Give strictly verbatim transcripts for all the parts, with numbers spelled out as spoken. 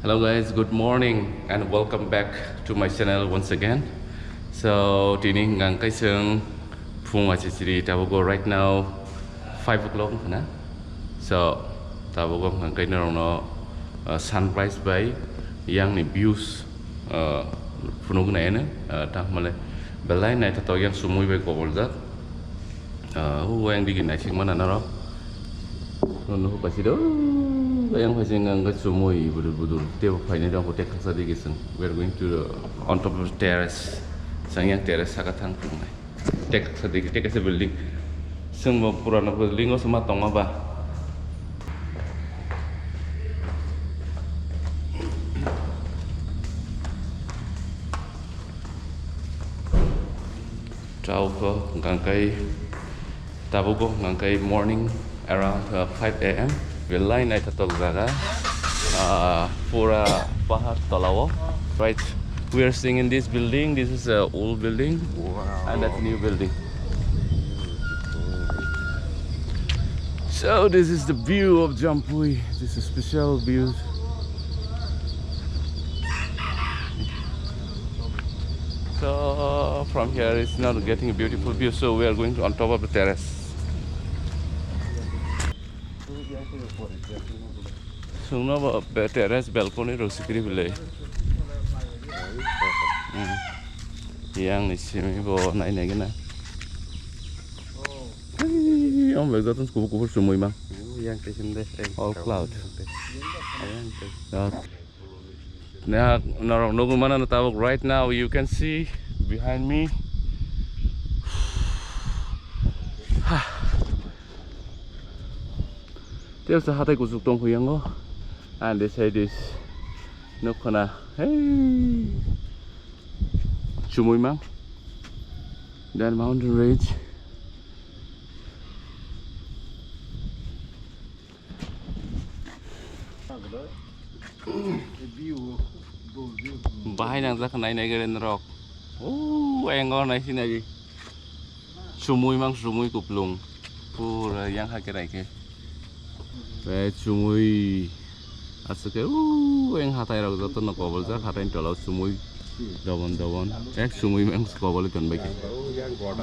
Hello guys, good morning and welcome back to my channel once again. So tini hwnkha khe chwng phung achichiri tabuk right now five o'clock wngkha na. So tabuk hwnkha khe norokno uh, sunrise bai yang ni views uh, phunuk nai ano uh, tamo le belai naithotok yang chumui bai koboljak. Ah, o yang digi naising mana norok. Nono paisi do. Yang paisi ngang ga chumui budur budur. Tebo phaini dong hote khasa digi seng. We are going to the, on top of the terrace. Sang yang terrace saka thang thang nai. Tek khasa digi, tek khasa building. Seng bo purana building o sema tongma ba. Tabuk hwnkha khe, tabuk hwnkha khe morning around uh, five a m. Belai naithotok jaga. Uh, pura pahar tolao. Right, we are seeing in this building. This is a old building. Wow. And that's new building. So this is the view of Jampui. This is special view. So from here it's not getting a beautiful view, so we are going to on top of the terrace. Sungno ba be-, terrace balcony rok sikiri bile. Hmm. Yang ni simi bo nai nai gana. Hey, om bag jatun kubu kubu sumui ma. Yang te sinde. All cloud. Yang te. Norok nugwi mano tabuk right now you can see behind me. Tei sa hatai kuchuk tong kho yango. And this side is nukhona. Hey. Chumui mang. Then mountain range. Bahai nangjak nai nai gari norok. O engo nai sinai. Sumui mang sumui kuplung. Pura yang hake rai ke. Be sumui. Aswk khe o yang hatai rok joto no koboljak hatai ni tola o sumui. Dobon dobon ek sumui mang kobol ton bai khe.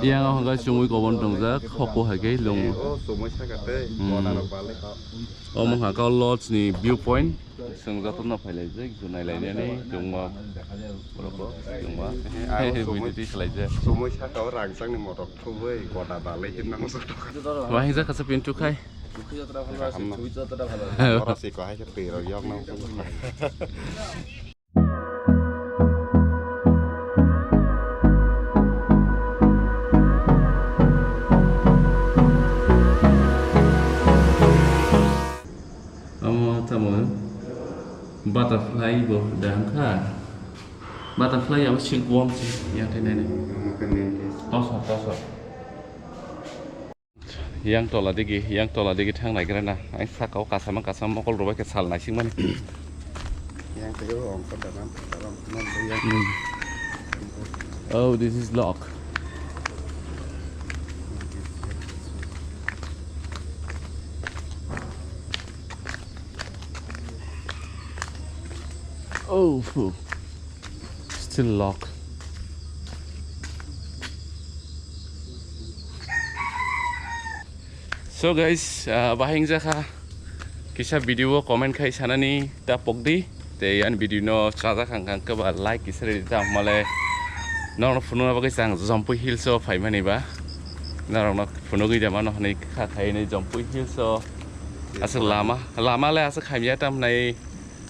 Yang o hwnkhai sumui kobon tongjak hoko hai khe lung. O sumui saka tei hmm. Bona rok balai kha. Omo hwnka khe lodge ni view point. Chwng joto no phai lai jai, junai lai nani, chwngma borok bo, chwngma. Video khlai jai. Sumui saka o rangchak ni motok thubui, goda balai hin nang joto. Wahing jaka se pintu khai. Oro se ko hai khe twi rok yok nang. Omo tamo butterfly bo dang kha. Butterfly abo silkworm se yang thai nai. Toso, toso. Yang tola digi, yang tola digi thang nai gra na. Ang saka o kasama kasama mokol rwbai khe sal naising mani. Yang tei o ongkha daman, daman, daman, yang. Hmm. Oh, this is lock. Oh, phew. Still lock. So guys, ah, bahai wngjakha kisa video o comment khai sanani ta pokdi. Tei ani video no chajak ang kha khe ba like kisa ridi ta male norok no phunukna bagwi chang Jampui Hills o phaimani ba norok no phunugwi da mano hwnwi kha khaini Jampui Hills o aswk lama lama le aswk hamya tam nai.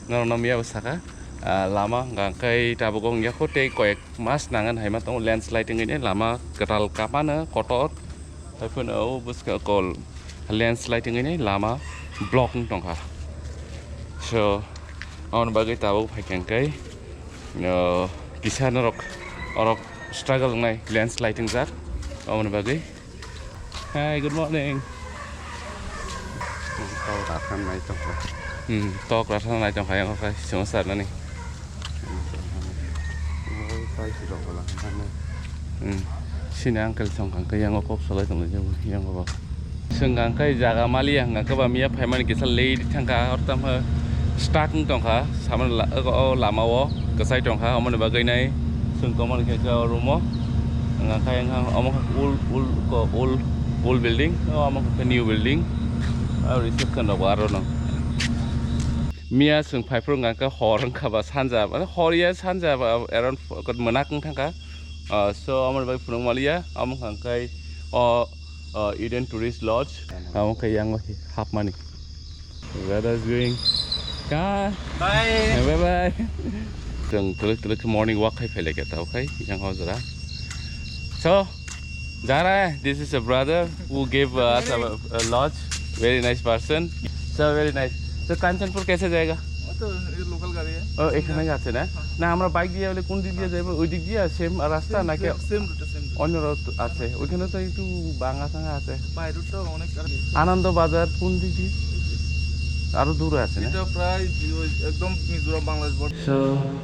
Norokno miya bo saka, ah, lama hwnka khe tabuk wng ya kho tei koyek mas nangan hai ma tongo landslide wngwi nai lama kwtal kapano kotor hai phano o bwskango kol landslide wngwi nai lama block wng tongkha. So aboni bagwi tabuk phaikha hwnkhe, oh, kisa norok orok struggle wngnai landslide wngjak aboni bagwi. Hi, good morning. Tok ratham nai tongkha. Hmm, tok ratham nai tongkha yang kha sima sar nani. Hmm. Sini uncle song kang yang kok salai tong jabo yang ba. Sengkang kai jaga mali yang kha ba miya phaimani kisa late thangkha ortam ha. Stuck wng tongkha, samani la-, o, o lama o kwchai tongkha, omoni bagwi nai chwng tongmani khe khe o room o. Wngkha khe wngkha omo khe old, old, ko-, old, old building, o omo khe new building. O reception rok bo aro no. Miya chwng phaiphuru wngkha khe hor wngkha ba sanja, mane hor ya sanja ba around mwnak wng thangkha. Ah, so, amoni bai phunuk maliya, amo hwnkha khe o, o Eden Tourist Lodge, amo khe yang hapmani. Weather is going. Ka? Bye. Bye bye. Chwng twlwk twlwk khe morning walk khai phailai khe tao khai yang o jora. So, Jara, this is a brother who gave uh, us a, a lodge. Very nice person. So, very nice. So, Kanchanpur kaisa jayega? वो तो ये लोकल गाड़ी है। ও, এখানে আছে না? না, আমরা বাইক দিয়ে হলে কোন দিক দিয়ে যাবো? ওই দিক দিয়ে সেম রাস্তা সেম, নাকি সেম, সেম রুটে, সেম রুটে। অন্য রুট আছে? ওইখানে তো একটু ভাঙা চাঙা আছে। বাই রুটটা অনেক আর কি। আনন্দ বাজার কোন দিক দিয়ে? আরো দূরে আছে না? এটা প্রায় ওই একদম Mizoram Bangladesh border. So,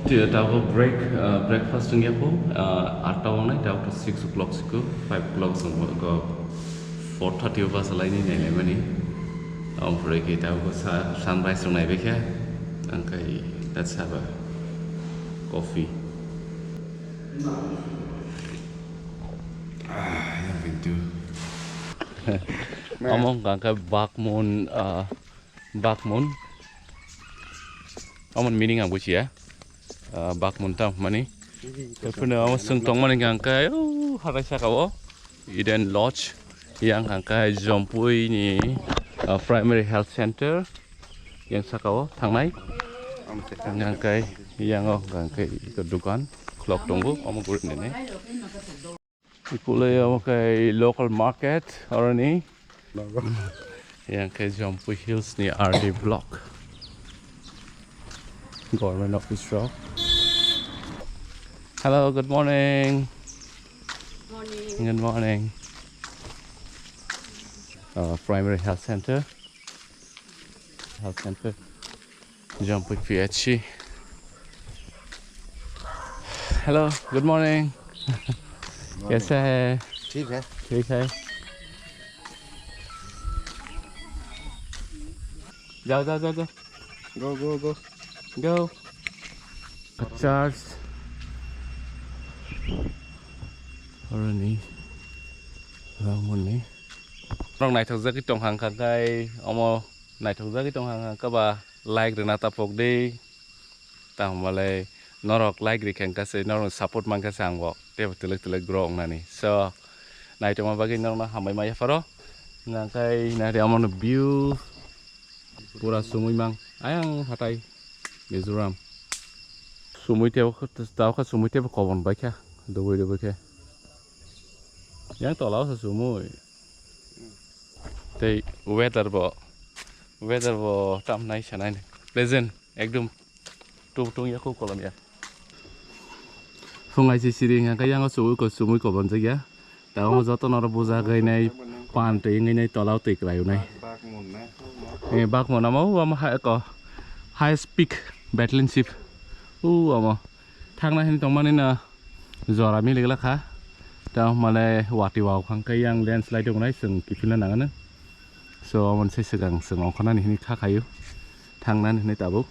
ti-, tabuk break, uh, breakfast wngya kho, uh, atta wngnai, tabuk to six o'clock siko, five o'clock song ko four thirty o bus laini nailaimani. Ompore khe tabuk sa-, sunrise rok naibaikha, angkai that's have a coffee. Ah, yang pintu. Omo hwnkha khe bakmun, ah, bakmun. Omo meaning ang bujiya. Ah, bakmun tam mani. Tei phano omo chwng tongmani hwnkha khe, oh, hatai saka o. Eden Lodge, yang hwnkha khe Jompui ni, ah, Primary Health Center, yang saka o thangnai. Hwnkha khe yang o hwnkha khe dukan khulok tongo, omo guri nini. Kulai omo khe local market, oroni. Yang khe Jompui Hills ni R D block. Government office rok. Hello, good morning. Morning. Good morning. Uh, Primary Health Center. Health Center. Jompui P H C. Hello, good morning. कैसा है? ठीक है। ठीक है। जाओ, जाओ, जाओ, जाओ। Go, go, go. Go. Church. Oroni. Ramoni. Rong naithok jagwi tong hang kha kai omo. Naithokjagwi tongkha wngkha ba like rwna tapok di. Tamo malai norok like rikha wngkha se, norok support mankha se ang bo teibo twlwk twlwk grow wngnani. So, naitokma bagwi norokno hambai ma yapharo. Hwnkhe nari omono view pura sumui mang ayang hatai Mizoram. Sumui teibo, teibo khe sumui teibo kobon baikha, dubui dubui khe. Yang tola o se sumui. Tei weather bo, weather bo tam nai sanai ni. Pleasant, ekdom tung tung ya, khub kolom ya. Phung ai se siri hwnkha khe yang o sumui ko, sumui kobon jak ya. Tabuk joto no oro buja gai nai, pan twi wngwi nai, tola o twi kwlai o nai. Eh, bakmon ama o ama hai ko, highest peak, Battling Ship. O ama. Thangna hini tongmani no jora milik lakha. Tamo mane wati wao khang khe yang landslide wngnai chwng kiphilna nangano. So, omo se swkang chwng ongkhornani hini kha khaio. Thangnani hini tabuk.